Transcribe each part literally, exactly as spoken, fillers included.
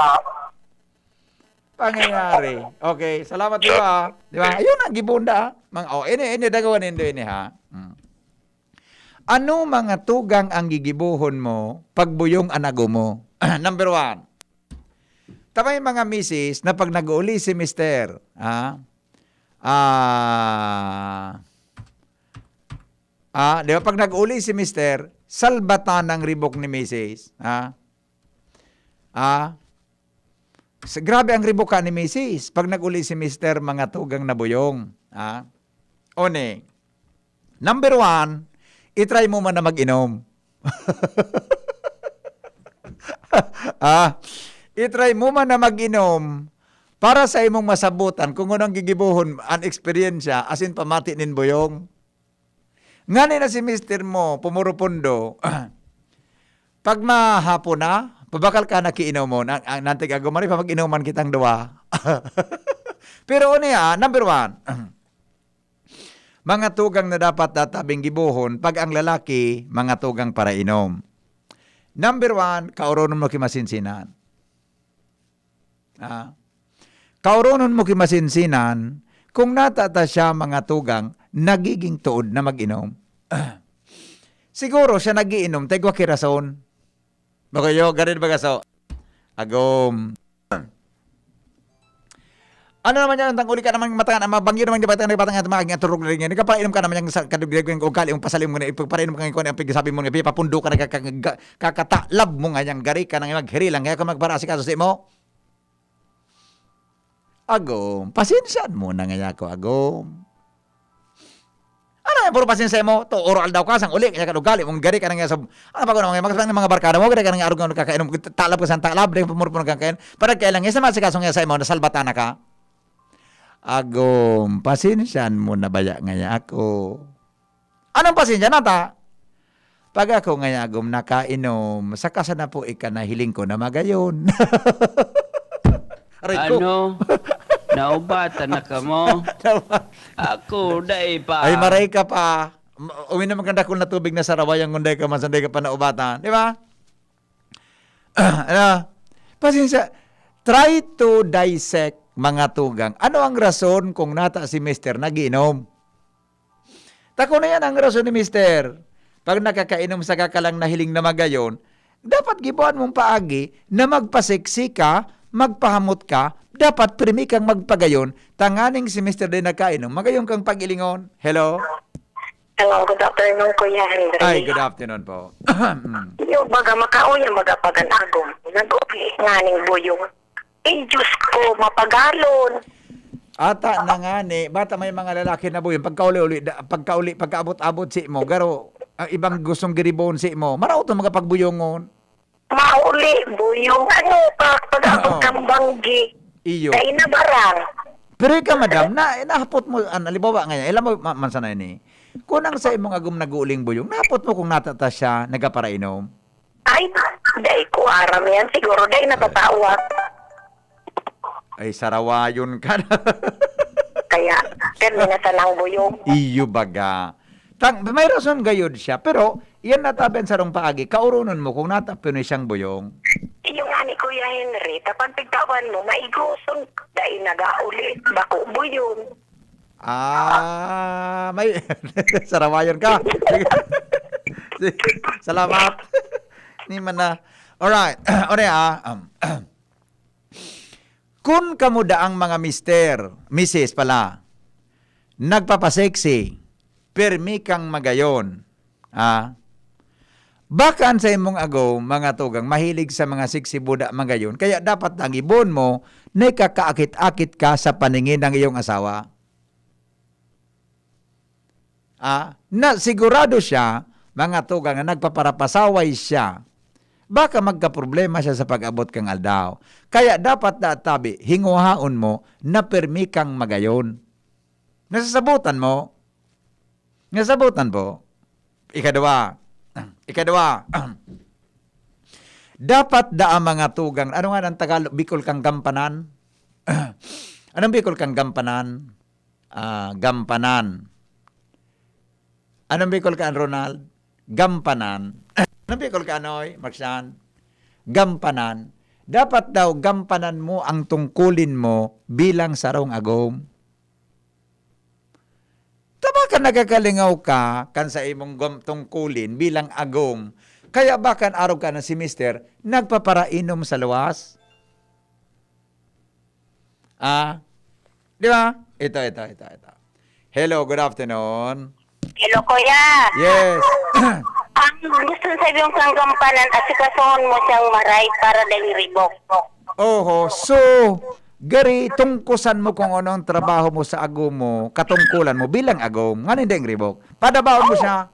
Ah, pangyayari. Okay, salamat, di ba? Di ba? Ayun ang gibunda, ah. Mga, oh, ini, ini, dagawan nindo ini, ha? Hmm. Ano mga tugang ang gigibohon mo pag buyong an agom mo? Number one. Ta may mga misis na pag nag-uuli si mister, ah, ah, ah, di ba, pag nag-uuli si mister, salbatan ang ribok ni misis, ah. Ah, sa, grabe ang riboka ni misis pag nag-uli si mister, mga tugang na buyong. Ah, one. Number one, i-try mo man na mag-inom. Ah, i-try mo man na mag-inom para sa imong masabutan kung ano ang gigibohon, an eksperyensya, asin pamati nin buyong. Ngani na si mister mo, pumoropondo, pag mahapon na, pabakal ka na kiinomon. Ang, ang nantig agom, "Mari pa mag-inuman kitang duwa." Pero unya, number one, mga tugang na dapat tatabing gibohon pag ang lalaki, mga tugang parainom. Number one, kaoronon mo ki masinsinan. Ah, kaoronon mo ki masinsinan, kung natata siya, mga tugang, nagiging tuod na mag-inom. Siguro siya nag-iinom ta igwa ki rason. Bako yo, garin baga so, agom. Ano naman yan? Tang uli ka naman, mata na, mabangyo naman, di ba, tang, di ba, tang, tang, tang, turog na rin yan. Nagkapainom ka naman yung sa kadugdug yung ugali, yung pasalim mo na, ipagpainom ka ngayon, ang pigsabi mo na, ipapundo ka na, kaka-, kaka-, kakatalab mo nga yung gari ka nang maghiri lang, kaya ka magbarasi ka sa mo. Agom, pasensyahan mo na nga ako, agom. Ano yan, puro pasensya mo? To, oral daw ka, sang uli, kaya ka ugali, mong gari ka na nga sa, ano ba ko naman, mga, mga barkada mo, gari ka na nga arog nga kakainom, talab ka sa talab, dahil pumurpun kang kain, parang kailang, isa masikaso nga sa imo, nasalbatan na ka. Agom, pasensyahan mo na baya nga ako. Anong pasensya na ta? Pag ako nga agom nakainom, saka sana po ika nahiling ko na magayon. Aray ko. Ano? Naubatan na kamo? Ako, dai pa. Ay, maray ka pa. Ma-, uminom ka dakul na tubig na sarawayan kung dai ka man, sanday ka pa naubatan. Di ba? Ano? Pasensya. Try to dissect, mga tugang. Ano ang rason kung nata si mister nagiinom? Ta kun iyan ang rason ni mister, pag nakakainom saka ka lang nahiling na magayon, dapat gibohan mong paagi na magpaseksi ka, magpahamot ka, dapat pirmi kang magpagayon, tanganing si mister din nakainom, magayon kang pag-ilingon. Hello? Hello, good afternoon, Kuya Henry. Ay, good afternoon po. Mm. Yung baga, makauya, magapagan agom. Nag-uwi nga ning buyong. Eh, Diyos ko, mapagalon. Ata na nga ni, bata may mga lalaki na buyon, pagkauli-uli, da-, pagkauli, pagkaabot-abot si mo, garo, ang ibang gustong giribon si mo, maraot ang mga pagbuyongon. Mauli, buyong, ano, pa, pag-abot Oo. kang banggi. Iyo. Dahil na barang. Pero ikaw, madam, na, nahapot mo, an, halimbawa ngayon, ilan mo ma-, mansa na ini? Kung ang sa imong agom nag-uuling buyong, nahapot mo kung natata siya, nagaparainom? Ay, dai ko aram yan. Siguro dai natatawa. Ay, sarawayon ka na. Kaya, pirmi na sanang buyog. Iyo baga. Tang, may rason gayod siya. Pero, yan natabi ang sarong paagi. Kauronon mo kung natapyo ni siyang buyong. Iyo nga ni Kuya Henry, tapan pigtawan mo, maigoson, dai nagauli, bako buyong. Ah, may sarawayon ka. Sige. Sige. Salamat. Ni man na. Alright. Ore, ah, um, kun kamo daang mga mister, misis pala, nagpapasexy, pirmi kang magayon, ah, baka an sa imong agaw, mga tugang, mahilig sa mga sexy buda magayon, kaya dapat ang ibon mo na ikakaakit-akit ka sa paningin ng iyong asawa. Ah, na sigurado siya, mga tugang, na nagpaparapasaway siya, baka magkaproblema siya sa pag-abot kang aldaw. Kaya dapat da tabi, hinguhaon mo na pirmi kang magayon. Nasasabutan mo? Nasabutan po? Ikadwa. Ikadwa. Dapat da ang mga tugang, ano nga ng Tagalog, Bicol kang gampanan? Anong Bicol kang gampanan? Ah, gampanan. Anong Bicol ka, Ronald? Gampanan. Anong Bicol ka, Anoy? Marcian? Gampanan. Dapat daw gampanan mo ang tungkulin mo bilang sarong agom. Tama ka, nagkakalingaw ka kan sa imong gam-, tungkulin bilang agom. Kaya ba kan arog ka na si mister, nagpaparainom sa luwas? Ah, di ba? Ito, ito, ito, ito. Hello, good afternoon. Hello, kuya. Yes. Ang gusto sabihin kong gampanan, asikasuhon mo siyang maray para dahil ribok. Oho, so, gari, tungkusan mo kung ano ang trabaho mo sa agom mo, katungkulan mo bilang agom. Ngani dahil ribok. Padabaon mo siya.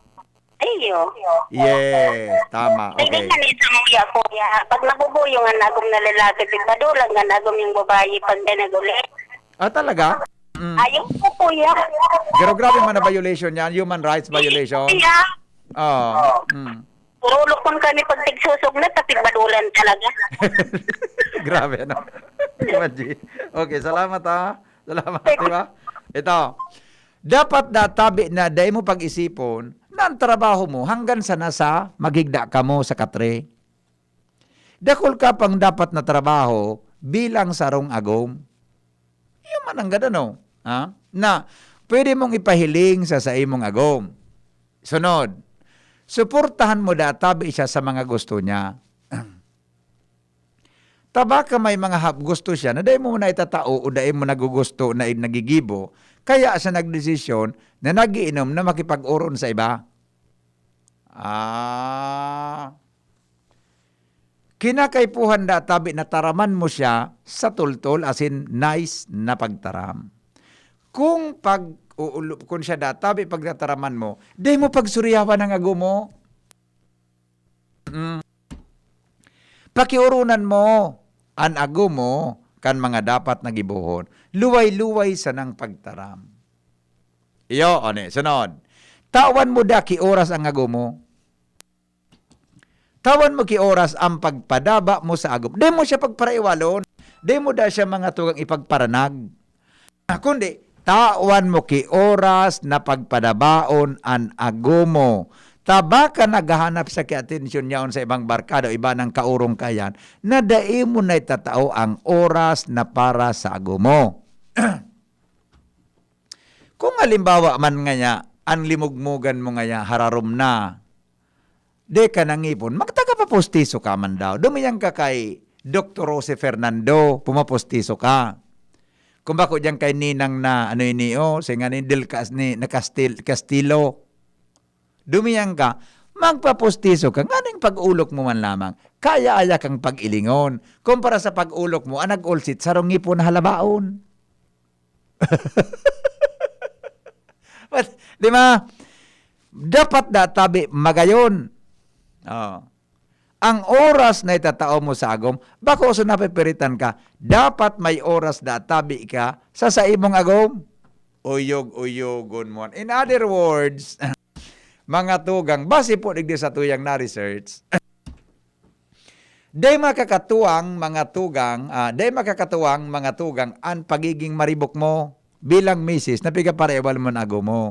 Iyo. Yes, tama. Hindi Okay. Ka na isang uya, kuya. Pag nabubuyo nga nagom na lalaki, pigbadulag nga nagom yung babae pag nag-uli. Ah, talaga? Mm. Ayaw po, kuya. Pero grabe man na violation yan, human rights violation. Iya. Oo. Mm. Urulok kun kami pag tigsusog na, tapigbadulan talaga. Grabe, ano? Imagine. Okay, salamat, ha. Salamat, di ba? Ito, dapat databi na dai mo pag-isipon na ang trabaho mo hanggang sa nasa maghigda kamo sa katre. Dakul ka pang dapat na trabaho bilang sarong agom. Iyo man ang gada, no? Ha? Na pwede mong ipahiling sa, sa imong agom. Sunod, suportahan mo databi siya sa mga gusto niya. Taba ka may mga hap-, gusto siya na dai mo na itatao o dai mo nagugusto na i-, nagigibo, kaya siya nagdesisyon na nagiinom na makipag-oron sa iba. Ah. Kinakaipuhan da tabi na taraman mo siya sa tultol, asin nice na pagtaram. Kung pag-uulu-, kung siya da tabi pagtataraman mo, dai mo pagsuryawan ang agom mo. Mm. Pakioronan mo an agom mo kan mga dapat na gibohon. Luway-luway sanang pagtaram. Iyo, o ni, sunod. Tawan mo da ki oras ang agom mo. Tawan mo ki oras ang pagpadaba mo sa agom. Dai mo siya pagparaiwalon. Dai mo da siya mga tugang ipagparanag. Ah, kundi, tawan mo ki oras na pagpadabaon an agom mo. Taba ka naghahanap sa kiatensyon yaon sa ibang barkada o iba nang kaurong kayan, na dai mo na itatao ang oras na para sa agom mo. Kung halimbawa man ngaya, ang limugmugan mo ngaya hararom na, di ka nangipon, magtagapapustiso ka man daw. Dumiyan ka kay Doktor Jose Fernando, pumapustiso ka. Kung bako diyan kay Ninang na, ano ini, oh, si nganing Del Cas-, ni, na Castil-, Castilo. Dumiyan ka, magpapustiso ka, nganing pag-ulok mo man lamang, kaya aya kang pag-ilingon. Kumpara sa pag-ulok mo, ang nag-ulsit, sarong ngipon na halabaon. But, di ba? Dapat da tabi magayon. Oh. Ang oras na itatao mo sa agom, bako sa napipiritan ka, dapat may oras da tabi ka sa, sa imong agom. Uyog-uyogon mo. In other words, mga tugang, base po digdi sa tuyang na-research, dai makakatuwang mga tugang, ah, dai makakatuwang mga tugang an pagiging maribok mo bilang misis na pigaparaiwal mo na agom mo.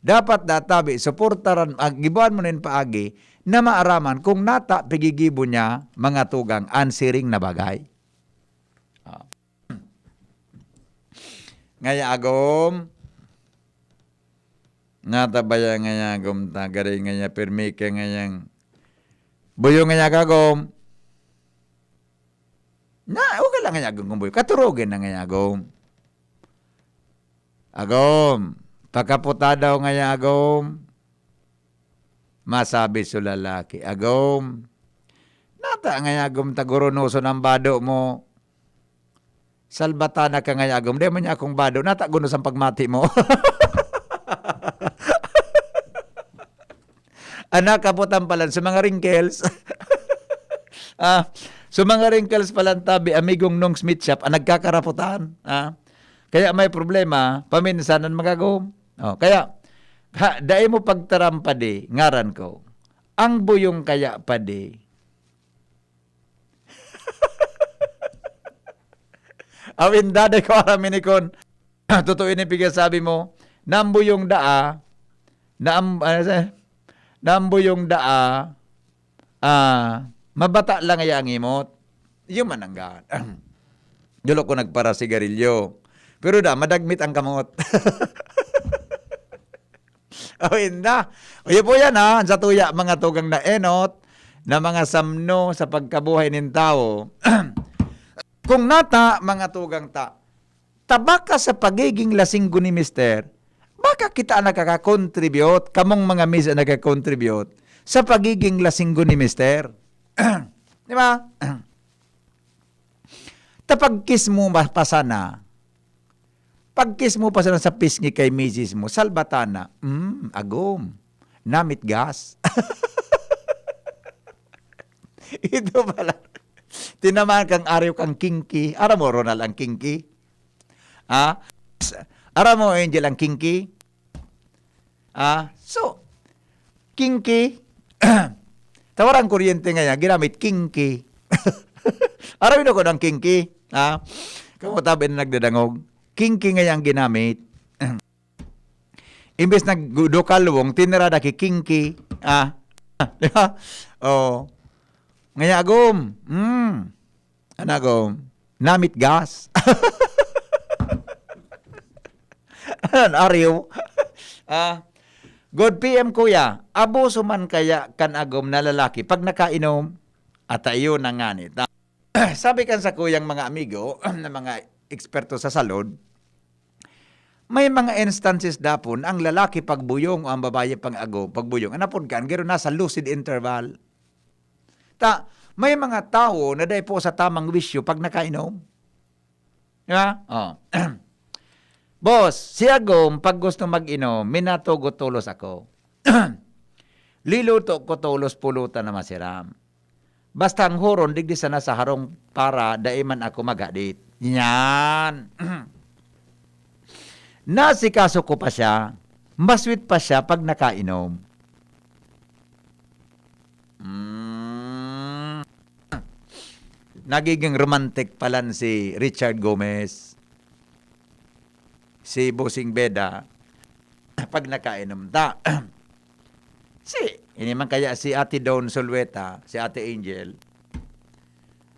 Dapat da tabi, suportaran, ah, gibuan mo nin paagi na maaraman kung nata pigigibo niya mga tugang an siring na bagay. Ah. Ngaya agom. Nata baya ngaya agom ta, gari ngaya pirmi ka ngayang buyo ngaya ka agom. Na, okay lang ngaya agom kung buyo. Katurogin na ngaya agom. Agom, pakaputa daw ngaya agom. Masabi sa lalaki, agom. Nata ngaya agom ta gurunoson ang bado mo. Salbatana ka ngaya agom, dai man niya akong bado, nata gunos ang pagmati mo. Anak, kaputan palan sa mga wrinkles. Ah, sa mga wrinkles palan tabi, amigong nung Smith Shop, ang nagkakaraputan. Ah, kaya may problema, paminsan ang magagom. Oh, kaya, ha, dai mo pagtaram padi, ngaran ko. Ang buyong kaya padi, Aw, inda, dai ko aram ini kon totoo ini pigsasabi mo. Nambuyong daa, naam-, ano sa-, nambuyong daa, ah, mabata lang iya ang imot. Iyo man ang gaan. Dulo ko nagpara sigarilyo. Pero da, madagmit ang kamot. O, inda. O, iyo po yan, ha? Sa tuya, mga tugang na enot, na mga samno sa pagkabuhay nin tawo. Kung nata, mga tugang ta, tabaka sa pagiging lasinggo ni mister, baka kita ang nakaka-contribute, kamong mga miss ang nagka-contribute sa pagiging lasinggo ni mister. Di ba? Ta pagkismo pa sana, pagkismo pa sana sa pisngi kay misis mo, salbatana, mm, agom, namit gas. Ito pala, tinamaan kang ariw kang kinky. Aram mo, Ronald, ang kinky? Ah, aram mo, Angel, ang kinky? Ah, so, kinky. Tawara ang kuryente nga yan, ginamit kinky. Aram mo ko ng kinky? Ah, kamotabi na nagdadangog. Kinky nga yan ginamit. Imbes na gu-, do kalwong, tinirada ki kinky. Ah, di ba? Oh. Ngaya agom. Mm. Ano agom? Namit gas. Ano, ariw? Ah, good P M, kuya. Abuso man kaya kan agom na lalaki pag nakainom? At ayun na nga ni. Ta-, sabi kan sa kuyang mga amigo, na mga eksperto sa salud, may mga instances dapon ang lalaki pagbuyong o ang babayi pang agom pagbuyong. Ang napod kan, garo nasa lucid interval. Ta, may mga tawo na dai po sa tamang wisyo pag nakainom. Di ba? Oh. Boss, si agom, pag gusto mag-inom, minatugot tolos ako. Liluto ko tolos pulutan na masiram. Basta ang huron, digdi sana sa harong para dai man ako maghadit. Yan. Nasikaso ko pa siya, masweet pa siya pag nakainom. Mm. Nagiging romantic palan si Richard Gomez, si Bossing Beda, pag nakainom ta. Si, ini man kaya si Ate Dawn Solueta, si Ate Angel,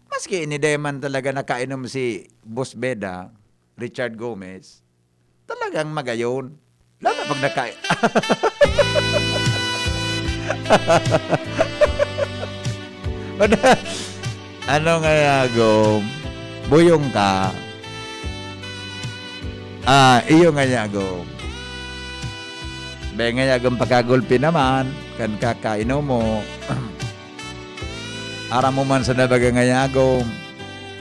maski ini dai man talaga nakainom si Boss Beda, Richard Gomez, talagang magayon. Lalo na pag naka-, ano nga, agom? Buyong ka. Ah, iyo nga, agom. Be, nga, agom, pakagulpi naman. Kan kakainom mo. Aram mo man sa nabaga nga, agom.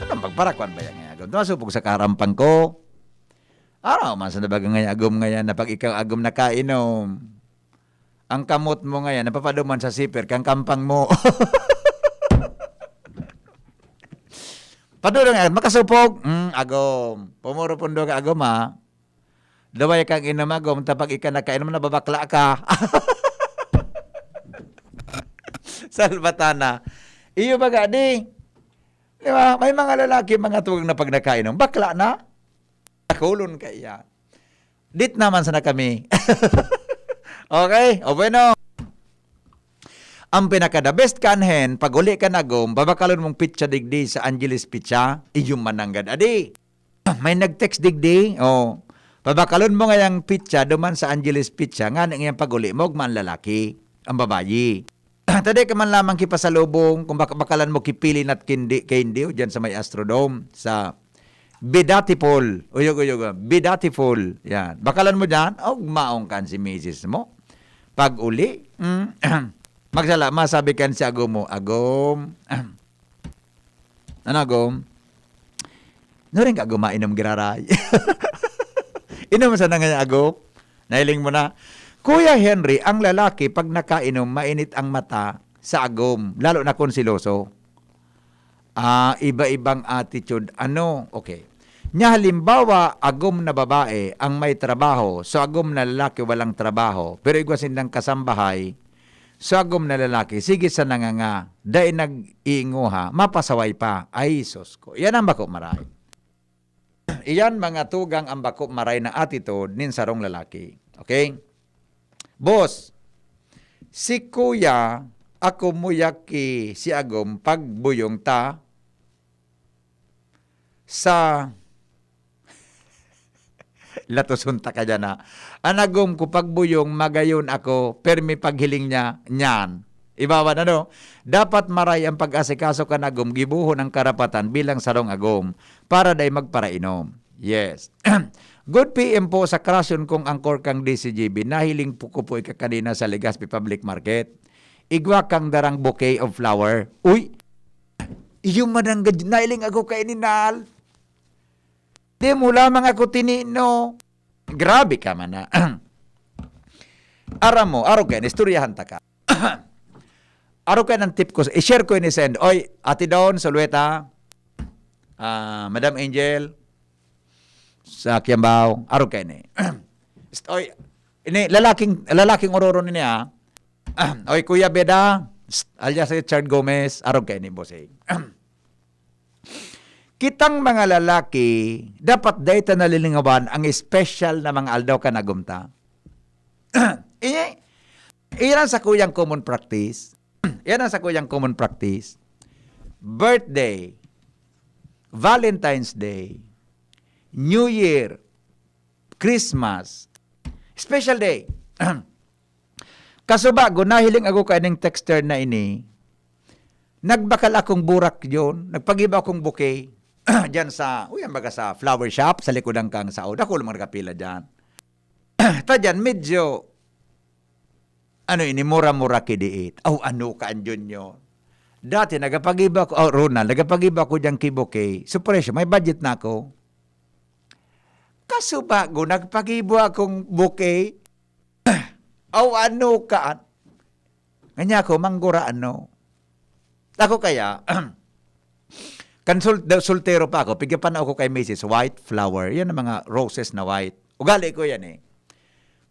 Ano, magparakwan ba yan, agom? Tumasupog sa karampang ko. Aram mo man sa nabaga nga, agom, nga yan, na pag ikaw, agom, nakainom, ang kamot mo ngayon, napapaduman sa siper, kang kampang mo. Padulong nga, makasupog. Mm, agom. Pumuro pundo ka, agom, ha? Daway kang inom, agom, tapag ika nakainom, nababakla ka. Salbatana. Iyo baga, di? Di ba? May mga lalaki, mga tugang na pag nakainom, bakla na. Dakulon kaiyan. Dit naman sana kami. Okay? O bueno. Ang pinaka-the best kanhen, pag uli ka nagom, babakalon mong pitsa digdi sa Angeles Pizza, iyo mananggad adi. May nag-text digdi, o, pabakalon mo ngayang pitsa duman sa Angeles Pizza, ngani ngayang pag-uli mo, ugma an lalaki, ang babayi. Tadi ka man lamang kipasalubong, kung bak-, bakalan mo kipili nat kindi, kindi, o dyan sa may Astrodome, sa Bidatipol. Uyog, uyog, ah, Bidatipol. Yan. Bakalan mo dyan, ugmaon kan si misis mo. Pag uli, mm, magsala, masabi kan si agom mo, "Agom." "Ano, agom?" "Nuring ka, agom, mainom giraray?" "Inom sana ngayon, agom." Nahiling mo na. Kuya Henry, ang lalaki, pag nakainom, mainit ang mata sa agom, lalo na kung siloso. Ah, iba-ibang attitude. Ano? Okay. Nya halimbawa, agom na babae ang may trabaho, so agom na lalaki walang trabaho, pero igwa sindang kasambahay, so agom na lalaki, sige sa nanganga, dai nag-iinguha, mapasaway pa. Ay, sus ko. Yan ang bako maray. Iyan mga tugang ang bako maray na attitude nin sarong lalaki. Okay? Boss, si kuya, ako muyak ki si agom pagbuyong ta, sa latoson ta ka dyan, ha. An agom ko pagbuyong, magayon ako, permi paghiling niya, niyan. Ibawan, ano? Dapat maray ang pag-asikaso kan agom, gibohon ang karapatan bilang sarong agom para dai magparainom. Yes. Good P M po sa krasyon kong angkor kang D C G B. Nahiling po ko po ika kanina sa Legazpi Public Market. Igwa kang darang bouquet of flower. Uy! Iyo man ang gad-, nahiling ako kay Ninal. Di mo lamang ako tinino. Grabe ka man na. Aram mo, arog kayo, istoryahan ta ka. Arog kayo ng tip ko, i-share ko ini send. Oy, Ate Dawn, Solueta, ah, Madam Angel, sa Kiambao, arog kayo ni. Oy, ini, lalaking, lalaking ororo nini, ah. Oy, Kuya Beda, alias Richard Gomez, arog kayo ni, bossing. Kitang mga lalaki, dapat dai ta nalilingawan ang espesyal na mga aldaw kan agom ta. Iyan, iyan ang sakuyang common practice. Iyan ang sakuyang common practice. Birthday, Valentine's Day, New Year, Christmas, special day. Kasubago, nahiling ako kaining texter na ini. Nagbakal akong burak yon, nagpagibo akong bouquet. Diyan sa, uy, ang baga sa flower shop, sa likodan kang sao. Dako lang mga nakapila diyan. Ta diyan, medyo, ano ini, mura-mura kidiit. Aw, ano ka, an Junior? Dati, nagapagibo ako, oh, Ronald, nagapagibo ako diyan ki bouquet. So, presyo, may budget na ako. Kasubago, nagpagibo akong bouquet. Aw, ano ka? Nganya ako, manggura, ano? Ako kaya, kan sol-, da-, soltero pa ako, pigapanaw ko kay misis, white flower. Yan ang mga roses na white. Ugali ko yan eh.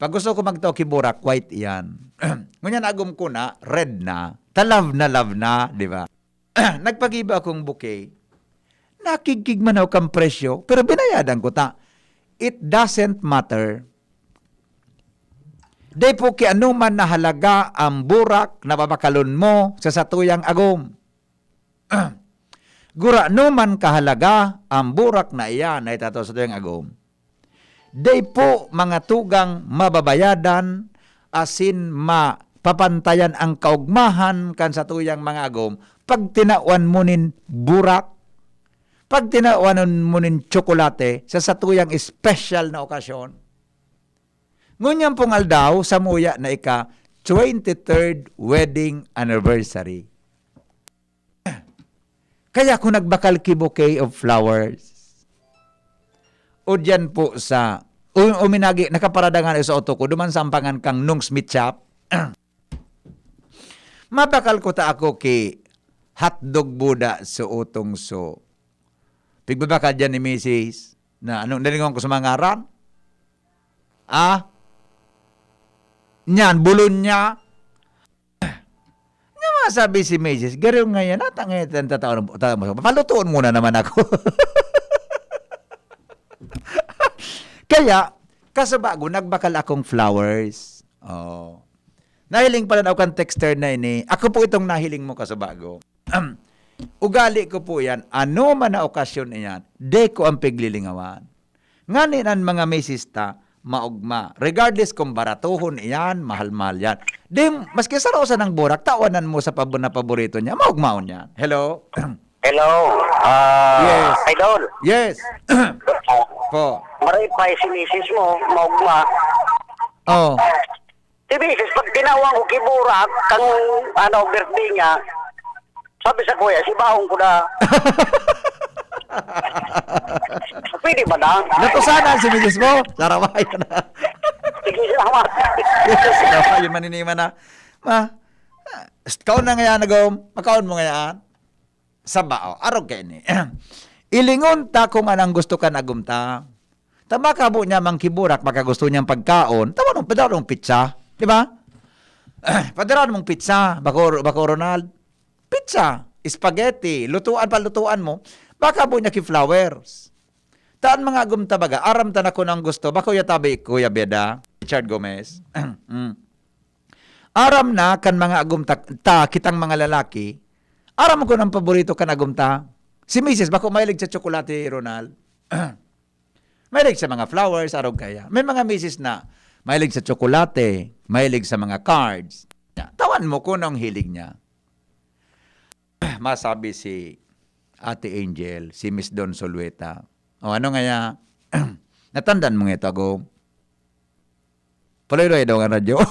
Pag gusto ko magtao ki burak, white yan. Ngunyan, agom ko na, red na. Ta love na love na, di ba? Nagpagibo akong bouquet. Nakigkig man ako kan presyo, pero binayadan ko ta. It doesn't matter. Dai po ki anoman na halaga ang burak na babakalon mo sa satuyang agom. Gurano man kahalaga ang burak na iyan na itatao sa satuyang agom. Dai po mga tugang mababayadan asin mapapantayan ang kaogmahan kan satuyang mga agom pag tinawan mo nin burak, pag tinawan mo nin tsokolate sa satuyang espesyal na okasyon. Ngunyan pong aldaw, samuya na ika twenty-third wedding anniversary. Kaya ako nagbakal ki bouquet of flowers. O diyan po sa, u-, uminagi, nakaparada nga sa auto ko, duman sa ampangan kang Nung's Meat Shop. Mabakal ko ta ako ki hotdog buda so utong so. Pigbabakal diyan ni misis na, ano, nalingawan ko sa mga ngaran? Ah? Niyan, Bologna? Nga masabi si misis, "Garo ngayan, ata ngayan, tataon, tataon mo. Palutuon muna naman ako." Kaya, kasubago, nagbakal akong flowers. Oh. Nahiling pala na ako kan texter na ini. Ako po itong nahiling mo, kasubago. Ugali ko po yan. Ano man na okasyon iyan, di ko ang piglilingawan. Ngani an mga misis ta, maogma. Regardless kung baratohon iyan, mahal-mahal yan. Di, maski saro sa nang burak, tawanan mo sa pab-, na paborito niya, maogmaon yan. Hello? Hello, ah, Yes. Idol. Yes. Po. Maripay si misis mo, maugma. Oh. Si misis, pag tinawan ko ki burak, kang, ano, birthday niya, sabi sa kuya, "Si baon ko na." Pwede ba na? Natusanan si misis mo? Sarawayan na. Sige, salamat. Sarawayan, maninima na. Ma, kaon na ngayon, agom. Makaon mo ngayon. Sa bao, arog kaini. Ilingon ta kung anong gusto kan agom ta. Ta makahabo niya man ki burak, baka gusto niyang pagkaon, tawanon, padaraon mong pizza, di ba? Padaraon mong pizza, bako, bako Ronald. Pizza, spaghetti, lutuan pa, lutuan mo. Baka habo niya ki flowers. Ta an mga agom ta baga, aram ta na kung anong gusto, bako ya tabi, Kuya Beda, Richard Gomez. Mm. Aram na kan mga agom ta, ta, kitang mga lalaki, aram ko ng paborito kan agom ta. Si misis, bako mahilig sa tsokolate, Ronald. Mahilig sa mga flowers, arog kaya. May mga misis na mahilig sa tsokolate, mahilig sa mga cards. Ya, tawan mo kung anong hilig niya. Masabi si Ate Angel, si Miss Don Solueta. O ano nga ya? Natandan mo nga ito, ako? Paloy-loy daw nga radyo.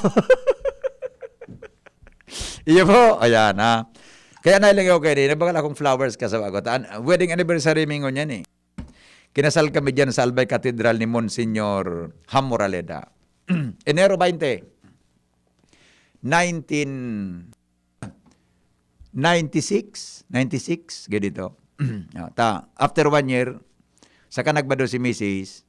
Iyo po, ayan ha. Kaya nahiling ako kayo, nagbagal akong flowers ka sa bago. An-, wedding anniversary mi ngunyan eh. Kinasal kami dyan sa Albay Cathedral ni Monsignor Hamoraleda. Enero twenty, nineteen ninety-six, ninety-six, ganito. Ah, ta, after one year, saka nagbado si misis.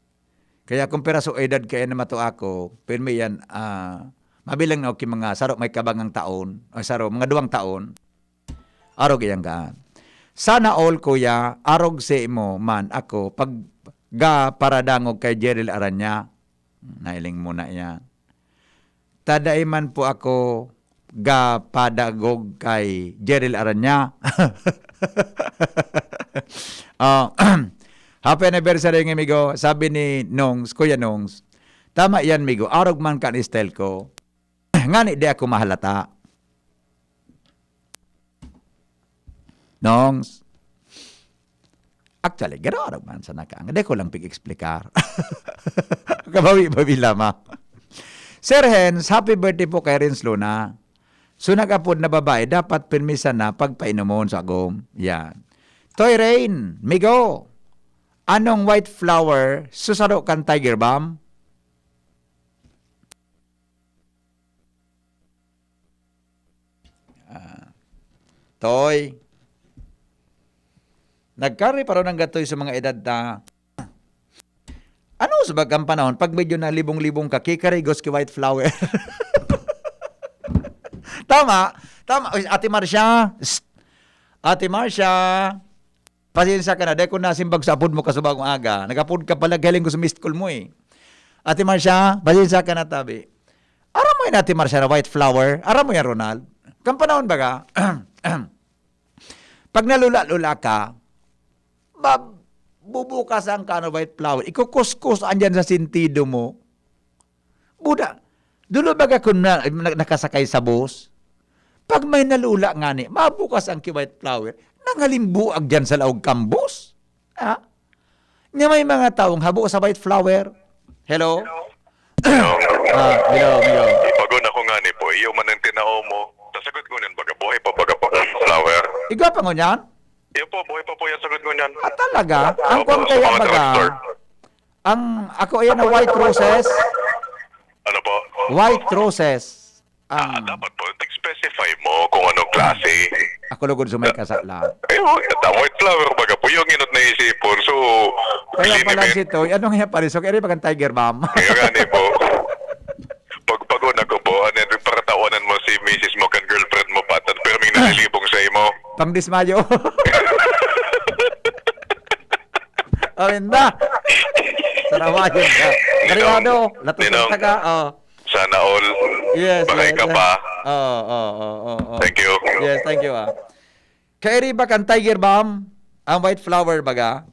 Kaya kung piraso edad kaya na mato ako, pirmi yan, ah, mabilang na okay, mga saro may kabangang taon, o saro, mga duwang taon, arog iyang gaan. Sana all, kuya, arog si mo man ako pag ga paradangog kay Jeril Aranya. Nailing mo na yan. Tadai man po ako ga padagog kay Jeril Aranya. Oh, happy anniversary, ng amigo. Sabi ni Nongs, Kuya Nongs, "Tama yan, migo. Arog man kan style ko. Ngani di ako mahalata." Nongs. Actually, garo-arog man sa nakaang. Di ko lang pig-explicar. Kabawi-bawi lamang. Sir Hens, happy birthday po kay Renz Luna. So, nag-apod na babae, dapat permisa na pagpainomon sa agom. Yan. Toy Rain, Migo, anong white flower susaro kan Tiger Balm? Ah, Toy, nagkari pa ron ang gatoy sa mga edad ta. Ano sa bagang panahon, pag medyo nalibong-libong ka, kikarigos ki white flower? Tama, tama. Uy, Ate Marcia, psst. Ate Marcia, pasensya ka na, dahil ko nasimbag sa apod mo kasubang aga. Nag-apod ka pala, galing ko sa missed call mo eh. Ate Marcia, pasensya ka na, tabi. Aram mo yan, Ate Marcia, na white flower? Aram mo yan, Ronald? Kan panahon baga, pag nalula-lula ka, ba, bubukas ang kano white flower. Ikukuskus andyan sa sentido mo. Buda, dulo baga kun na, na, nakasakay sa bus? Pag may nalula ngani, mabukas ang ki white flower, nangalimbuag diyan sa laog kan bus. Ha? Nya may mga taong habo sa white flower. Hello? Ah, hello, hello. Ipagon ako ngani po, iyo man ang tinao mo. Sasagot ko niyan, baga buhay pa, baga pa white flower. Igwa pa ngunyan? Iyo po, buhay pa po yung sagot ko niyan. Ah, talaga? Ang Opo, kwan sa kaya mga baga? Drugstore. Ang, ako, ayan ang white roses. Ano po? White roses. Ah, Ang dapat po, specify mo kung anong klase. Ako lugod sa may kasala. Eh, oh, ito, white flower baga po, yung inot na isipon. So, Kaya pala si Toy, ano nga pare? So, kaya rin bagang Tiger Balm. Kaya nga ni po. Pag pagod ako po, ano yan, paratawanan mo si misis mo kan girlfriend mo, patan, pero may nalilibong sa imo. Pang dismayo. Amin na. Sarawayan ka. Ninong, Kariyado, latos Ninong. Ka. Oh. Sana all. Yes, Bakay yes, ka yes. Pa. Oh, oh, oh, oh, oh. Thank you. Yes, thank you, ah. Kairi ba kan Tiger Balm? Ang white flower baga?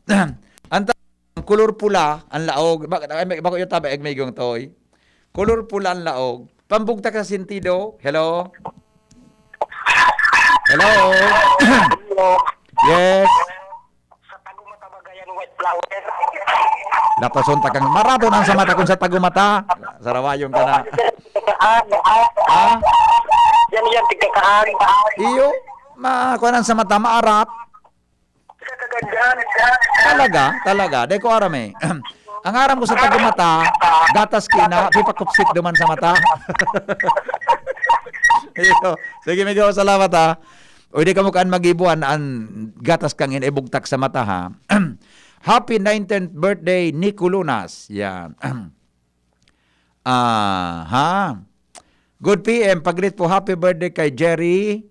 Ang ta-, ang kulor pula, ang laog. Ba-, ay, bako yung tabi, ay, may gong toy. Kulor pula ang laog. Pambugtak sa sentido. Hello? Hello? Yes. Sa tagumata ba gayan white flower? Lapason ta kang marato nang sa mata kung sa tagumata. Sarawayon ka na. Ah, Ha? Yan, yan, tigkakaan. Iyo, ma, kuwan ang sa mata, maarat. Tigkakagandahan. Talaga, talaga. Dahil ko aram eh. Ang aram ko sa tagumata, gatas kina, pipakupsit duman sa mata. Iyo. Sige, Migo, salamat ha. O di ka mo kaan magibuan, ang gatas kang inibugtak sa mata ha. Happy nineteenth birthday, Nico Lunas. Yan. Aha. Good P M, pag-greet po, happy birthday kay Jerry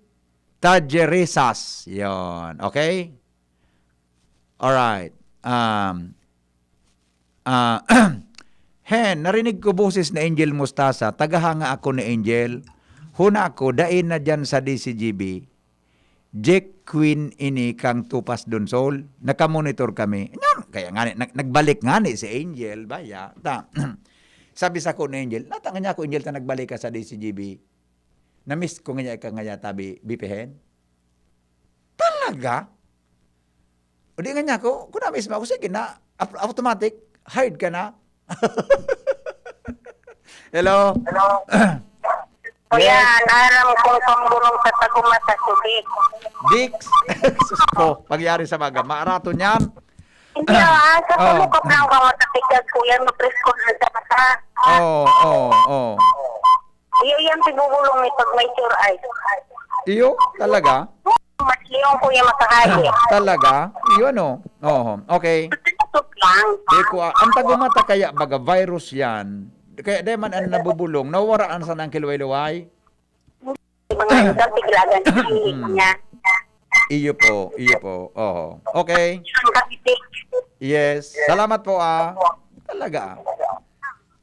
Tajerizas. Yon, okay? Alright. Um, ah, Hen, narinig ko boses ni Angel Mostasa. Tagahanga ako ni Angel. Huna ako, dai na dyan sa D C G B. Jack Queen ini kang Tupas Donsol. Nakamonitor kami. Nyan, kaya nga ni, nag-, nagbalik nga ni si Angel, baya. Ta, sabi sa ko ni Angel, "Nata nga niya ako, Angel, ta nagbalik ka sa D C G B. Na-miss ko nga niya ika nga niya tabi, B P Hen." "Talaga?" O di nga niya ako, "Kung na-miss mo ako, sige na, ap-, automatic, hired ka na." Hello? Hello? Kuya, Yes. aram kong pamburong sa Tagumata, si Vic. Dix? Sus ko, pagyari sa baga. Maarato niyan. Hindi, ah, sa Oh. pamukap lang ka matapigag, kuya, mapresko na sa mata. Oo, oo, oo. Iyo yan, pigugulong ni pag may sure eye. Iyo? Talaga? Mas liyon, kuya, makahaye. Talaga? Iyo, ano? Oo, okay. Tututok lang. Di ko, ah, ang Tagumata kaya baga virus yan. Kaya di man ang nabubulong, nawawara ang sanang kilway-luway. Mga ito, tiglagan sa hilig Mm. niya. Iyo po, iyo po. Oo. Okay. Ang kapitik. Yes. Salamat po, ah. Talaga, ah.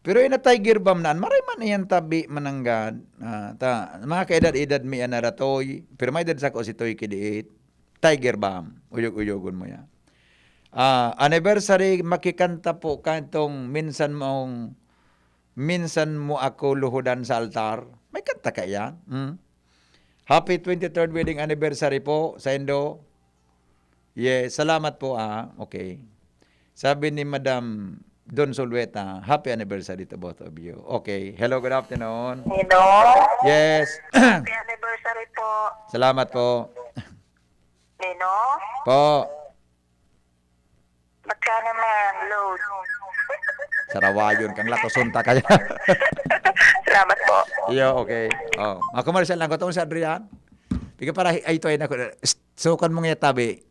Pero yung na Tiger Balm na, maray man iyan tabi, mananggad. Ah, ta, mga kaedad-edad mi yan na ratoy. Pero may edad sa ko si Toy Kidiit. Tiger Balm. Uyog-uyogon mo yan. Ah, anniversary, makikanta po ka itong minsan mong, minsan mo ako luhudan sa altar. May kanta ka yan? Hmm? Happy twenty-third wedding anniversary po, saindo. Yes, salamat po, ah. Okay. Sabi ni Madam Don Solueta, "Happy anniversary to both of you." Okay. Hello, good afternoon. Hello. Yes. Happy anniversary po. Salamat po. Nino? Po. Magkano man, load? Sarawayon kang lakoson ta kaya. Salamat po. Iyo, okay. Oh, mga commercial lang ko. Itong si Adrian. Tiga para hi-, ay, ito ay nako. Sukan mo nga tabi.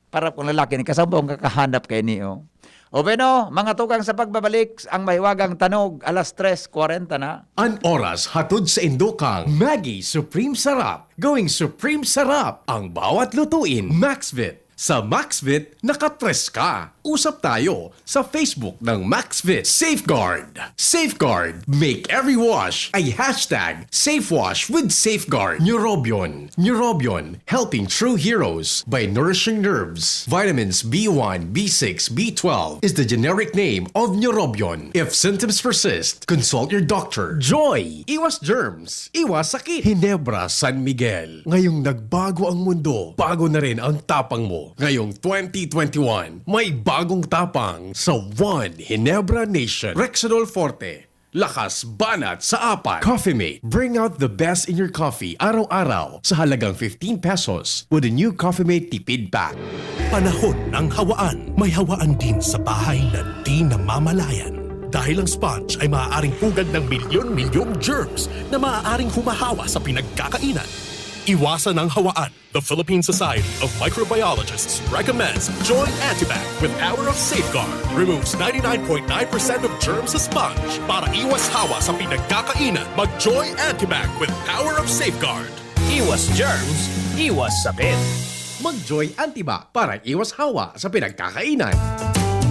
Para kung lalaki, ni kasabong kakahanap kay ni, oh. O bueno, mga tugang, sa pagbabalik, ang mahiwagang tanog, alas tres kwarenta na. An oras hatod sa indokang Maggi Supreme Sarap. Going Supreme Sarap ang bawat lutuin. Maxvit. Sa Maxvit, nakatres ka. Usap tayo sa Facebook ng Maxvit. Safeguard. Safeguard. Make every wash a hashtag safe wash with Safeguard. Neurobion. Neurobion. Helping true heroes by nourishing nerves. Vitamins B one, B six, B twelve is the generic name of Neurobion. If symptoms persist, consult your doctor. Joy. Iwas germs. Iwas sakit. Hinebra San Miguel. Ngayong nagbago ang mundo, bago na rin ang tapang mo. Ngayong twenty twenty-one, may bagong tapang sa One Hinebra Nation. Rexidol Forte. Lakas banat sa apat. Coffee Mate. Bring out the best in your coffee araw-araw sa halagang fifteen pesos with the new Coffee Mate Tipid Pack. Panahon ng hawaan. May hawaan din sa bahay na di namamalayan. Dahil ang sponge ay maaaring pugad ng milyon-milyong germs na maaaring humahawa sa pinagkakainan. Iwasan ang hawaan. The Philippine Society of Microbiologists recommends Joy Antibac with Power of Safeguard. Removes ninety-nine point nine percent of germs sa sponge. Para iwas hawa sa pinagkakainan, mag Joy Antibac with Power of Safeguard. Iwas germs, iwas sakit. Mag Joy Antibac para iwas hawa sa pinagkakainan.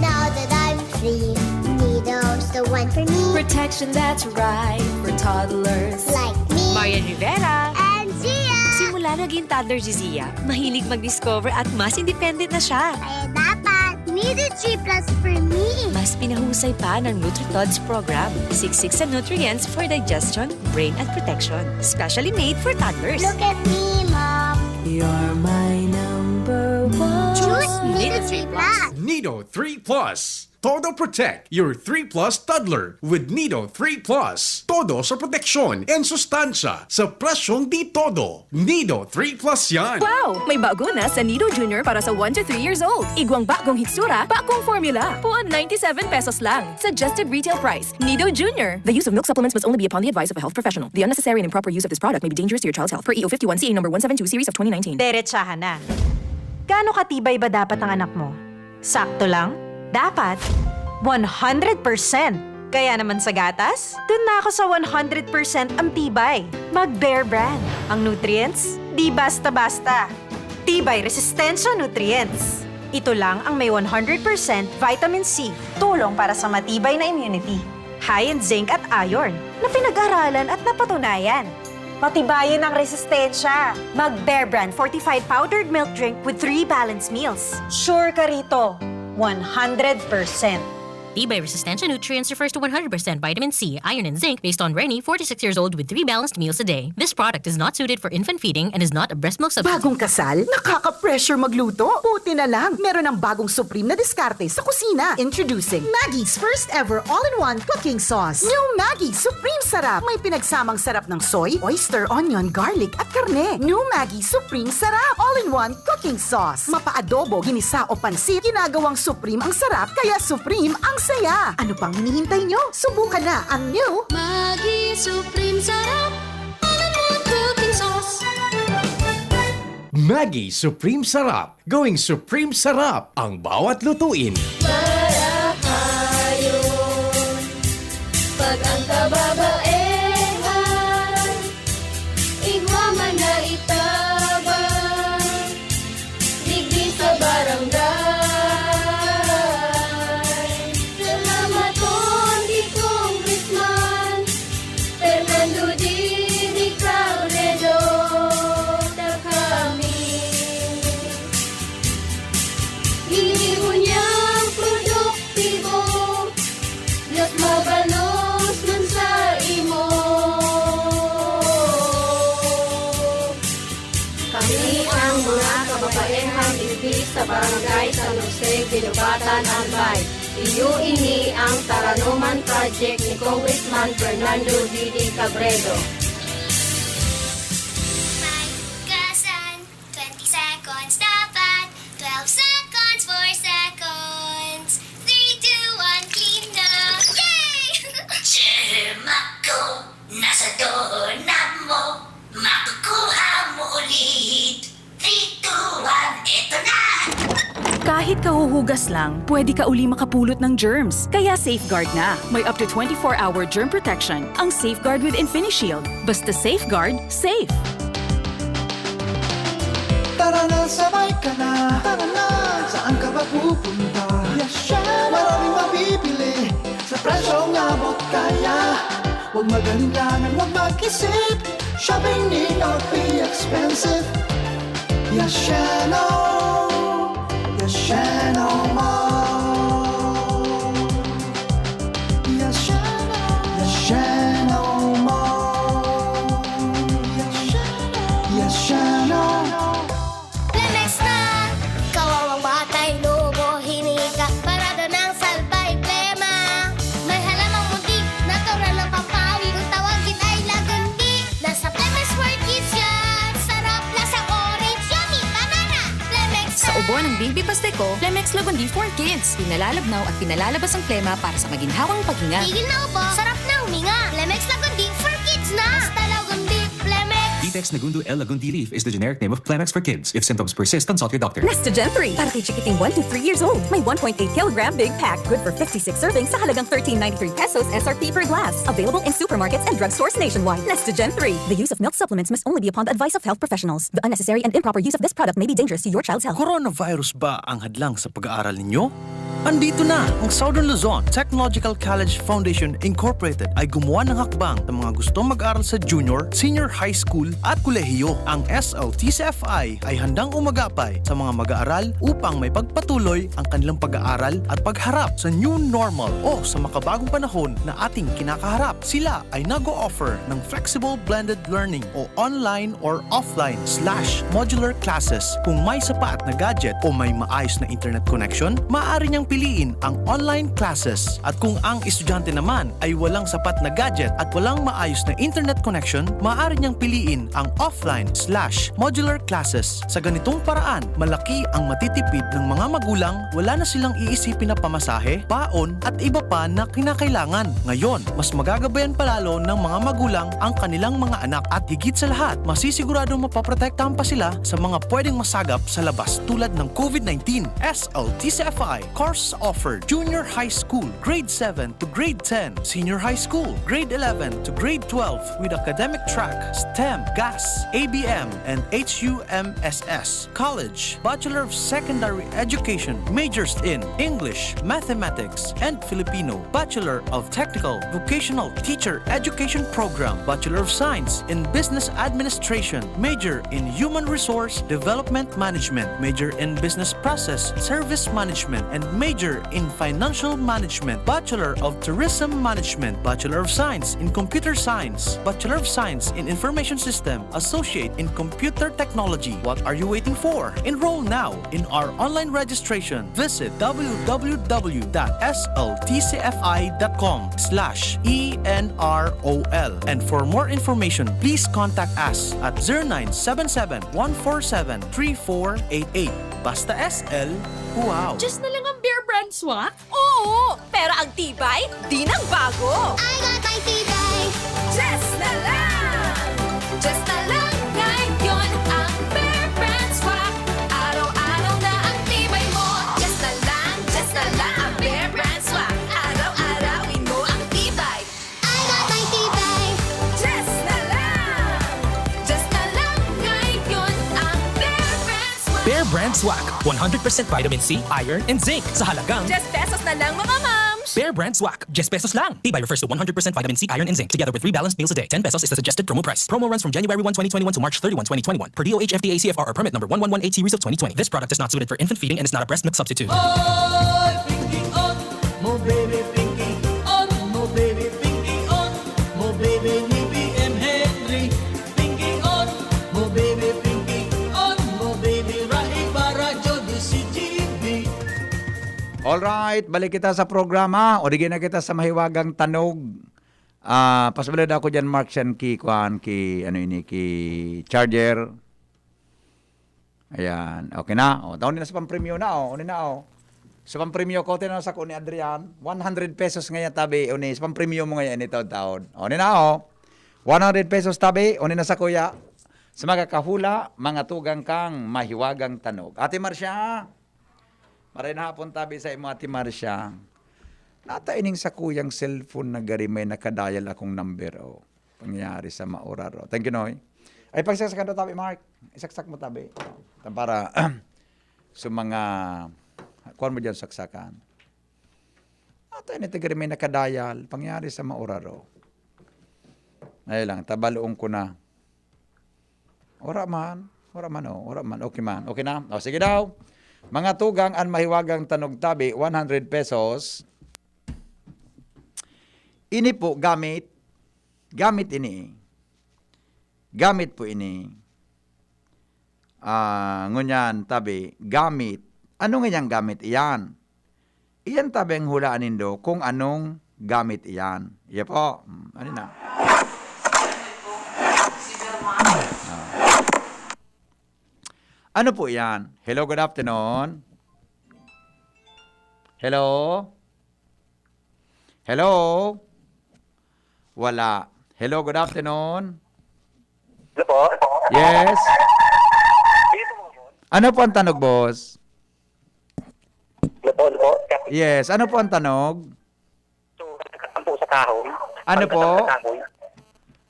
Now that I'm free, Nido's the one for me. Protection that's right for toddlers like me. Marian Rivera. And Zia. Simula naging toddler si Zia, mahilig mag-discover at mas independent na siya. Kaya dapat, Nido three plus for me. Mas pinahusay pa ng NutriTods program. Siksik sa nutrients for digestion, brain at protection. Specially made for toddlers. Look at me, Mom. You're my number one. Choose Nido three plus. Nido three plus. Todo Protect, your three plus toddler with Nido three plus. Todo sa proteksyon and sustansya sa presyong di todo. Nido three plus yan. Wow! May bago na sa Nido Junior para sa one to three years old. Igwang bagong hitsura, bagong formula. Puon ninety-seven pesos lang. Suggested retail price. Nido Junior. The use of milk supplements must only be upon the advice of a health professional. The unnecessary and improper use of this product may be dangerous to your child's health. Per E O fifty-one C A number one seven two series of twenty nineteen. Derechahan na. Gaano katibay ba dapat ang anak mo? Sakto lang? Dapat one hundred percent. Kaya naman sa gatas, dun na ako sa one hundred percent ang tibay. Mag Bear Brand. Ang nutrients, di basta-basta. Tibay Resistensya Nutrients. Ito lang ang may one hundred percent vitamin C, tulong para sa matibay na immunity. High in zinc at iron, na pinag-aralan at napatunayan. Patibayin ang resistensya. Mag Bear Brand fortified powdered milk drink with three balanced meals. Sure ka rito, one hundred percent. Tibay Resistensya Nutrients refers to one hundred percent vitamin C, iron, and zinc based on Reni, forty-six years old, with three balanced meals a day. This product is not suited for infant feeding and is not a breast milk substitute. Bagong kasal? Nakaka-pressure magluto? Buti na lang, meron ang bagong supreme na diskarte sa kusina. Introducing Maggi's first ever all-in-one cooking sauce. New Maggi Supreme Sarap. May pinagsamang sarap ng soy, oyster, onion, garlic, at karne. New Maggi Supreme Sarap. All-in-one cooking sauce. Mapa-adobo, ginisa o pansit, ginagawang supreme ang sarap, kaya supreme ang saya. Ano pang hinihintay nyo? Subukan na ang new Maggi Supreme Sarap. All-in-one cooking sauce. Maggi Supreme Sarap. Going Supreme Sarap ang bawat lutuin. Marahayon, pag ang kababaehan, igwa man na itabang, digdi sa barangay. Salamaton ki Congressman Fernando Didi Cabredo, ta kami ini ngunyan produktibo, mas mabalos man sa imo. Kami ang mga kababaehang digdi sa Barangay San Jose, Guinobatan, Albay. Iyo ini ang Taranoman Project ni Congressman Fernando Didi Cabredo. May hugasan, twenty seconds dapat, twelve seconds, four seconds, three, two, one, clean na! Yay! Germ ako, nasa doorknob mo, makukuha mo ulit. Three, two, one, eto na! Kahit kahuhugas lang, pwede ka uli makapulot ng germs. Kaya Safeguard na. May up to twenty-four hour germ protection ang Safeguard with InfiniShield. Basta Safeguard, safe. Tara na, sabay ka na. Tara na, saan ka ba pupunta? Yes, syempre. Maraming mabibili sa presyong abot kaya. Huwag mag-alinlangan, huwag mag-isip. Shopping need not be expensive. Yasheno, Yasheno Mall. Yasheno, Yasheno Mall. Yasheno, Yasheno. Plemex na! Kawawang batay, lobo, hinika, parada ng salbay, plema. May halamang munti, natural na pampawi. Kung tawagin ay lagundi, nasa Plemex for Kids yan! Sarap, lasang orange, yummy, banana! Plemex Sa na! Ubo ng Baby Pasteco, Plemex Lagundi for Kids. Pinalalabnaw at pinalalabas ang plema para sa maginhawang paghinga. Tigil na ubo, sarap na huminga. Plemex Lagundi for Kids na! Basta Lagundi, Plemex! Ditex Nagundo L Lagundi Leaf is the generic name of Plemex for Kids. If symptoms persist, consult your doctor. Nestogen three para kay chikiting one to three years old. May one point eight kilogram big pack. Good for fifty-six servings sa halagang thirteen ninety-three pesos S R P per glass. Available in supermarkets and drugstores nationwide. Nestogen three. The use of milk supplements must only be upon the advice of health professionals. The unnecessary and improper use of this product may be dangerous to your child's health. Coronavirus ba ang hadlang sa pag-aaral ninyo? Andito na ang Southern Luzon Technological College Foundation Incorporated ay gumawa ng hakbang sa mga gustong mag-aral sa junior, senior high school at kolehiyo. Ang S L T C F I ay handang umagapay sa mga mag-aaral upang maipagpatuloy ang kanilang pag-aaral at pagharap sa new normal o sa makabagong panahon na ating kinakaharap. Sila ay nag-o-offer ng flexible blended learning o online or offline slash modular classes. Kung may sapat na gadget o may maayos na internet connection, maaari niyang piliin ang online classes. At kung ang estudyante naman ay walang sapat na gadget at walang maayos na internet connection, maaari niyang piliin ang offline slash modular classes. Sa ganitong paraan, malaki ang matitipid ng mga magulang, wala na silang iisipin na pamasahe, baon, at iba pa na kinakailangan. Ngayon, mas magagabayan pa lalo ng mga magulang ang kanilang mga anak at higit sa lahat, masisiguradong mapoprotektahan pa sila sa mga pwedeng masagap sa labas tulad ng COVID nineteen. S L T C F I, Course offered: junior high school, grade seven to grade ten, senior high school, grade eleven to grade twelve, with academic track, STEM, GAS, A B M, and H U M S S. College, Bachelor of Secondary Education, majors in English, Mathematics, and Filipino, Bachelor of Technical Vocational Teacher Education Program, Bachelor of Science in Business Administration, major in Human Resource Development Management, major in Business Process Service Management, and major in Financial Management, Bachelor of Tourism Management, Bachelor of Science in Computer Science, Bachelor of Science in Information System, Associate in Computer Technology. What are you waiting for? Enroll now in our online registration. Visit w w w dot s l t c f i dot com slash e n r o l. And for more information, please contact us at zero nine seven seven, one four seven, three four eight eight. Basta S L, wow! Diyos na lang ang Bear Brand Swak? Oo! Pero ang tibay, di nagbago! I got my tibay! Just na lang! Just na lang ngayon ang Bear Brand Swak. Araw-araw na ang tibay mo. Just na lang, just na lang ang Bear Brand Swak. Araw-arawin mo ang tibay. I got my tibay. Just na lang. Just na lang ngayon ang Bear Brand Swak. Bear Brand Swak, one hundred percent vitamin C, iron, and zinc sa halagang Diyes pesos na lang, mga mams! Bear Brand Swak, diyes pesos lang. Tibay refers to one hundred percent vitamin C, iron, and zinc, together with three balanced meals a day. Ten pesos is the suggested promo price. Promo runs from January one, twenty twenty-one to March thirty-one, twenty twenty-one, per D O H F D A C F R or permit number one one one eight series of twenty twenty. This product is not suited for infant feeding and is not a breast milk substitute. Oy, Pinky On, mo baby Pinky On, mo baby Pinky On, mo baby ni B M Henry. Pinky On, mo baby Pinky On, mo baby Rahi Barajo di si G B. Alright, balik kita sa programa. O, di na kita sa mahiwagang tanog. Ah, pasabali daw ako dyan, Mark, siyan ki, kuan, ki, ano ini, ki charger. Ayan, okay na. O, taon na sa pampremyo na, o. Ano na, o. Sa pampremyo ko, tinan sa ko ni Adrian, one hundred pesos ngayon, tabi, o ni, sa pampremyo mo ngayon, ini taon-taon. O, ano na, o. One hundred pesos, tabi, o ni na sa kuya. Sa mga kahula, mga tugang kang mahiwagang tanog. Ate Marcia, maray na hapon, tabi, sa imo, Ate Marcia. Nata ining sa kuyang cellphone na gari may nakadial akong number, o. Pangyari sa mauraro. Thank you, Noy. Ay, pagsaksakan daw, tabi, Mark. Isaksak mo, tabi. Para sa mga, kuwan mo dyan, saksakan. Atay na tigari may nakadayal. Pangyari sa mauraro. Ay lang, tabaloon ko na. Wala man. Wala man, oh. Wala man. Okay man. Okay na? O, sige daw. Mga tugang, an mahiwagang tanog, tabi, one hundred pesos. Ini po, gamit. Gamit ini. Gamit po ini. Ah, ngunyan, tabi, gamit. Ano ngayang gamit iyan? Iyan, tabi, ang hulaan nindo kung anong gamit iyan. Iya po. Hmm, ano na? Ah. Ano po iyan? Hello, good afternoon. Hello? Hello? Wala. Hello, good afternoon. Hello po. Yes. Ano po ang tanog, boss? Hello po, hello po. Yes, ano po ang tanog? So, nagkatampo sa kahoy. Ano po? Pagkatampo sa kahoy.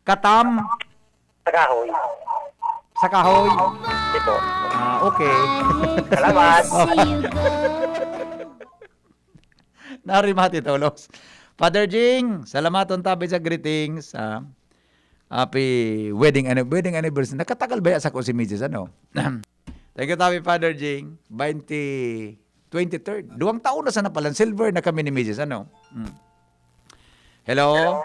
Katam Sa kahoy. sa kahoy. Hindi po. Ah, okay. Salamat. Narimati tolos. Father Jing, salamat on tabi sa greetings. Ah. Happy wedding anni- wedding anniversary. Nakatagal ba ya sa ko si Missus ano? Thank you, tabi, Father Jing. twenty, twenty-third. Duwang taon na sana pala. Silver na kami ni Missus ano? Mm. Hello?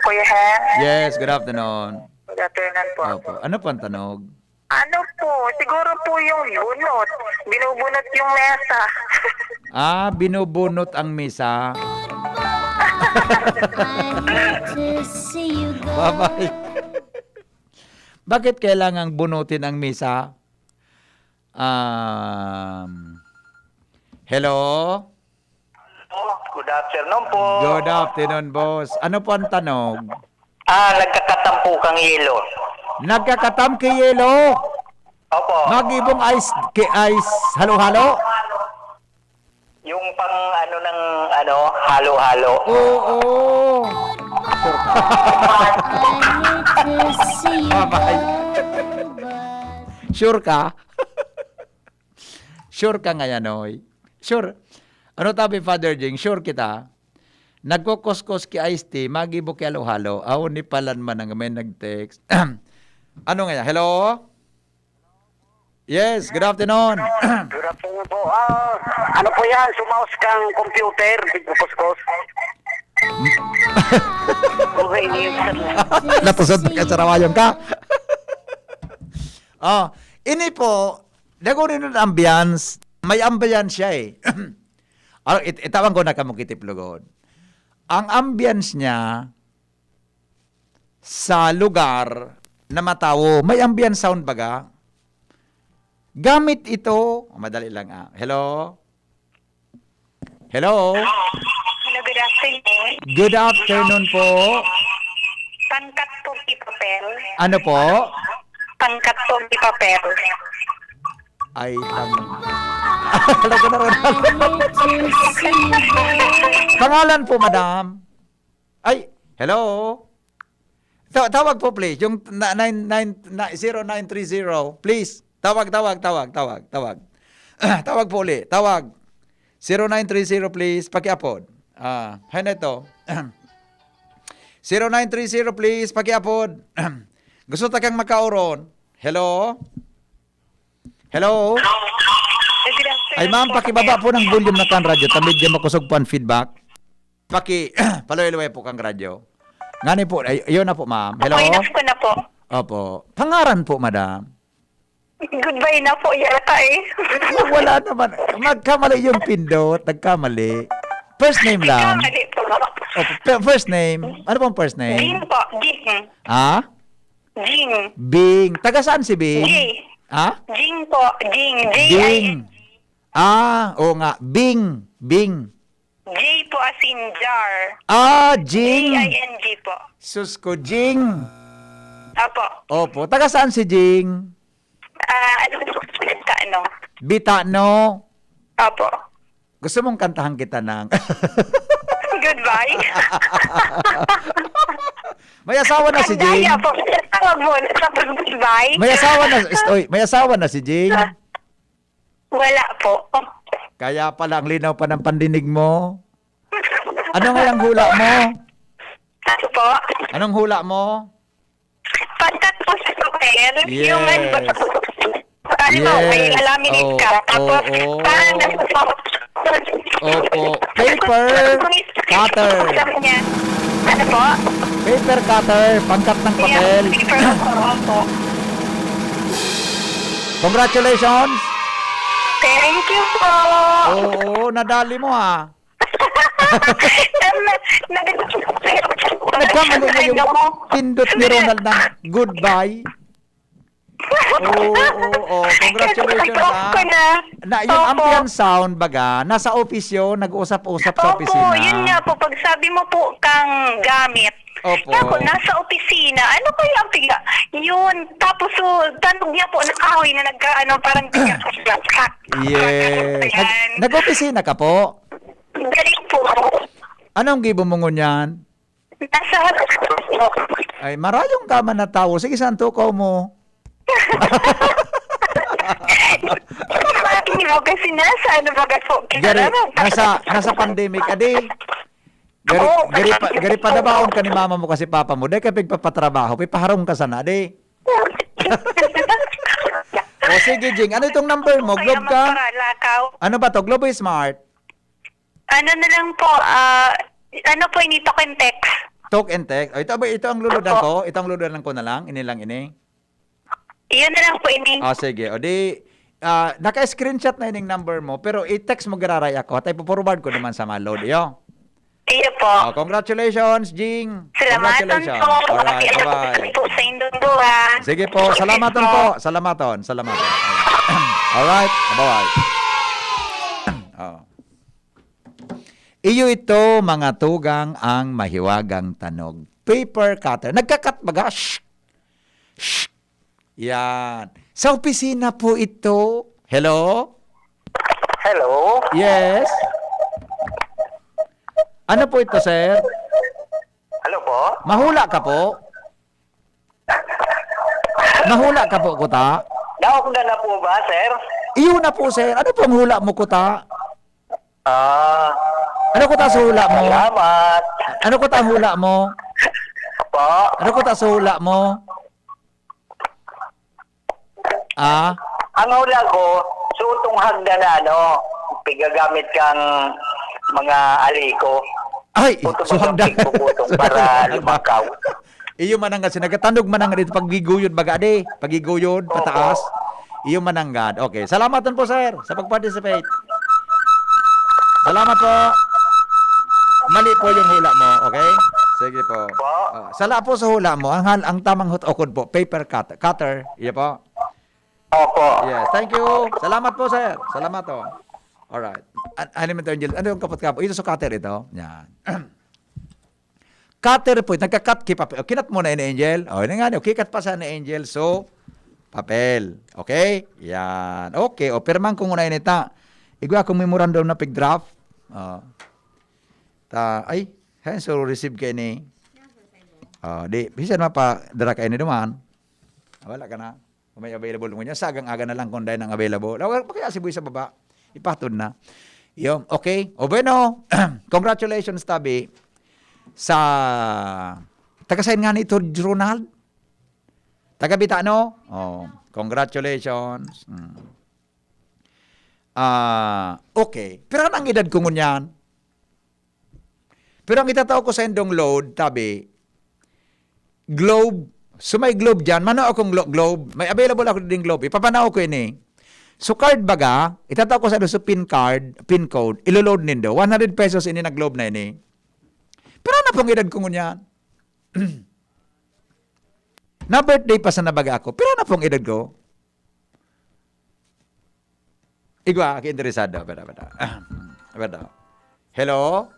Kuya Hen, Yes, good afternoon. good afternoon po. Opo. Ano po ang tanog? Ano po, siguro po yung bunot. Binubunot yung mesa. Ah, binubunot ang misa. I hate to see you go. Bye-bye. Bakit kailangang bunutin ang misa? Um, hello? Good afternoon po. Good afternoon, boss. Ano po ang tanog? Ah, nagkakatampo kang yelo. Nagkakatam ki yelo. Opo. Magibong ice, ki ice, halo-halo. Yung pang ano ng ano, halo-halo. Oo. Sure ka? Bye-bye. Sure ka? Sure ka ngayon, oy? Sure. Ano tabi, Father Jing? Sure kita? Nagkukuskos ki iced tea, magibo ki halo-halo. Aw, ni palan man ang may nag-text. Ano nga yan? Hello? Yes, good afternoon. Good afternoon po. Ah, ano po yan? Sumaos kang computer, di po kuskos. Okay, yun. Natusod ka sa rawayon ka. Oh, ini po, dagonin nun ambience. May ambience siya eh. Ah, it-, itawan ko na kamo kitiplogon. Ang ambience niya, sa lugar na matawo. May ambient sound baga. Gamit ito. Madali lang, ah. Hello? Hello? Hello, good afternoon. Good afternoon po. Pangkat po di papel. Ano po? Pangkat po di papel. Ay, tang-, talaga na rin. Pangalan po, madam? Ay, hello? Ta-, tawag po, please. Yung na, nine, nine, na, zero nine three zero, please. Tawag, tawag, tawag, tawag, tawag. Tawag po uli. Tawag. Zero nine three zero, please. Pakiapod. Ah, hay na ito. Zero nine three zero, please. Pakiapod. Gusto ta kang makaoron. Hello? Hello? Eh, good afternoon Ay, ma'am, po, pakibaba sir. po ng volume na kan radyo. Tamid di makosog po ang feedback. Paki, paluway-luway po kang radyo. Ngani po, ay, yun na po, ma'am. Hello? Okay, na po na po. Opo. Pangaran po, madam? Goodbye na po yata eh. Wala naman. Magkamali yung pindot. Nagkamali. First name lang. Nagkamali po. Opo, pe-, first name. Ano pong first name? Ging po. Ging. Ha? Ging. Bing. Taga saan si Bing? G. Ha? Ging po. Ging. G I N G. Bing. Ah, oo nga. Bing. Bing. J po as in jar. Ah, Jing. J I N G po. Sus ko, Jing. Opo. Opo. Taga saan si Jing? Ah, ano po? Bitano. Bitano. Opo. Gusto mong kantahan kita ng Goodbye? May asawa na si Ang daya Jing. po. Tawag mo na sa pag-goodbye. May asawa na, oy, may asawa na si Jing. Wala po. Kaya pala ang linaw pa ng pandinig mo. Ano nga yung hula mo? Ano po? Anong hula mo? Pagkat po sa papel, Yes. yung ano ba, halimbawa, may Yes. laminate Oo, ka, tapos oo. parang nasa Opo. Paper cutter. Sabi niya, ano po? Paper cutter, pangkat ng Yeah, papel. paper cutter, opo. Congratulations! Thank you po! Oo, nadali mo, ah. Nag-, nag-, Nagkamali na yung nag-, pindot ni Ronald ng goodbye. Oo, oo, oo. Congratulations, Nag-off ah. ko na. Na, yung Opo. ambient sound, baga, nasa office yun, nag-uusap-usap sa Opo, opisina. yun nga po. Pag sabi mo po kang gamit, Opo. Ako, nasa opisina. Ano kaya ang piga-, yun. Tapos, so, tanog niya po, nakahoy na nagka-, ano, parang piga-, Yes. Ayan. Nag-, nag-opisina ka po? Galing po. Anong gibo mo ngunyan? Nasa hospital po. Ay, marayong ka man na tao. Sige, saan tukaw mo? Hindi mo kasi nasa, ano ba, po, Gari, kinararap. nasa, nasa pandemic, adi. Gari, Oo. gari pa, gari pa dabaon ka ni mama mo kasi papa mo. Dahil ka pigpapatrabaho, pipaharong ka sana, adi. O sige, Jing, ano itong number mo? Kaya Globe ka? magparalakaw. Ano ba to? Globe o Smart? Ano na lang po, ah, ano po ini, talk and text? Talk and text. O, ito ba, ito ang luludan Opo. ko? Ito ang luludan ko na lang? Ini lang ini? Iyon na lang po ini. Ah, sige. O di, ah, naka-screenshot na ining number mo, pero i-text mo giraray ako. At ipo-forward ko naman sa mga load iyo. Iyo po. Ah, congratulations, Jing. Salamaton Congratulations. po. Alright, Makialam bye-bye. po sa indong duha. Sige po, Sige salamaton po. po. Salamaton, salamaton. Alright, bye-bye. Oh. Iyo ito, mga tugang, ang mahiwagang tanog. Paper cutter. Nagka-cut baga? Shh! Shh! Yan. Sa opisina po ito. Hello? Hello? Yes? Ano po ito, sir? Hello po? Mahula ka po? Mahula ka po, kuta? Naok na na po ba, sir? Iyo na po, sir. Ano pong hula mo, kuta? Ah. Ano kuta sa hula mo? Salamat. Ano kuta ang hula mo? Po? Ano kuta sa hula mo? Ah? Ang hula ko, sutong hagdan na ano, pigagamit kang mga aliko. Ay, Sutong so hagdan. Putong para lumakaw. Iyo mananggad, sinagatanog mananggad ito, pagiguyod baga, di? Pagiguyod, Opo. Pataas. Iyo mananggad. Okay, salamat po, sir, sa pag-participate. Salamat po. Mali po yung hula mo, okay? Sige po. Po? Ah, sala po sa hula mo. Ang, hal- ang tamang hut- ukod po, paper cut- cutter. Iyo po. Opo. Yes, thank you. Salamat po, sir. Salamat po. Alright. An- ano naman ito, Angel? Ano yung kapot-kapot? Ito sa cutter ito. Yan. Cutter po, nagka-cut ki papel. O, kinat mo na ini, Angel. O, ini nga, o, kikat pa sa ni Angel. So, papel. Okay? Yan. Okay. O, pirman ko muna ini ta. Igwa akong memorandum na pig-draft. O. Ta, ay, hen, so receive ka ini. O, di, bisan mapadara ka ini duman. Wala ka na. Kung may available mo niya, sa agang-aga na lang kung dahil nang available. O, kaya si Boy sa baba, ipatod na. Yun, okay. O bueno, congratulations, tabi, sa, taga-sign nga ni ito, Ronald? Taga Bita, no? Oh, congratulations. Mm. Ah, okay. Pero ano ang edad ko ngunyan? Pero ang itatao ko sa indong load, tabi, Globe. So may Globe dyan. Mano akong glo- Globe. May available ako din Globe. Ipapanaw ko ini. So card baga, itatao ko sa indo sa pin card, pin code, iloload nindo. One hundred pesos ini na Globe na ini. Pero ano pong edad ko ngunyan? Na birthday pa sa nabaga ako. Pero ano pong edad ko? Igwa, aki interesado. Pera, pera. Pera. Hello?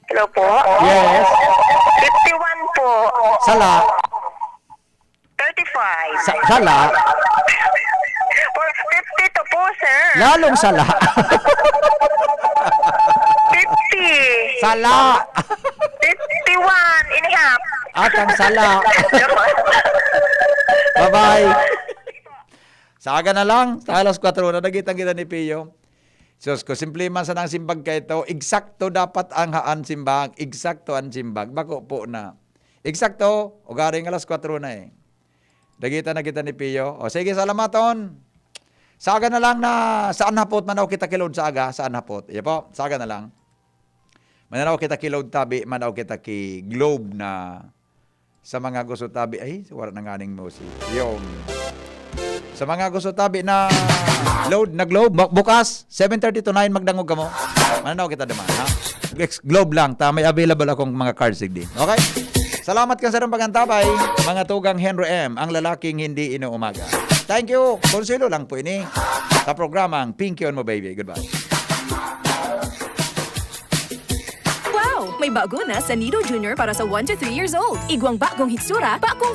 Hello po? Yes. Fifty-one po. Sala. Thirty-five. Sa- sala. For fifty to po, sir. Lalong sala. Fifty. Sala. Fifty-one and a half. At ang sala. Bye-bye. Sa aga na lang, sa alas kwatro na, nagitang kita ni Pio. Sus ko, simple man sanang simbag kaito. Eksakto dapat ang haan simbag. Eksakto ang simbag. Bako po na. Eksakto, ugaring alas kwatro na eh. Dagita na kita ni Pio. O sige, salamaton. Sa aga na lang na, saan hapot man daw kita ki-load sa aga? Saan hapot? Iya po, sa aga na lang. Mananaw kita ki-load tabi, manaw kita ki-globe na sa mga gusto tabi. Ay, wala na nga ning music. Yung sa mga gusto tabi na load na globe, bu- bukas, seven thirty to nine, magdangog kamo. Mananaw kita naman, ha? Ex- Globe lang, ta may available akong mga cards, sigdi. Okay? Salamat kan sarong pagantabay, mga tugang Henry M, ang lalaking hindi inuumaga. Thank you. Konselo lang po ini sa programang Pinky on Mo Baby. Goodbye. Wow! May bago na sa Nido Junior para sa one to three years old. Igwang bagong hitsura, bagong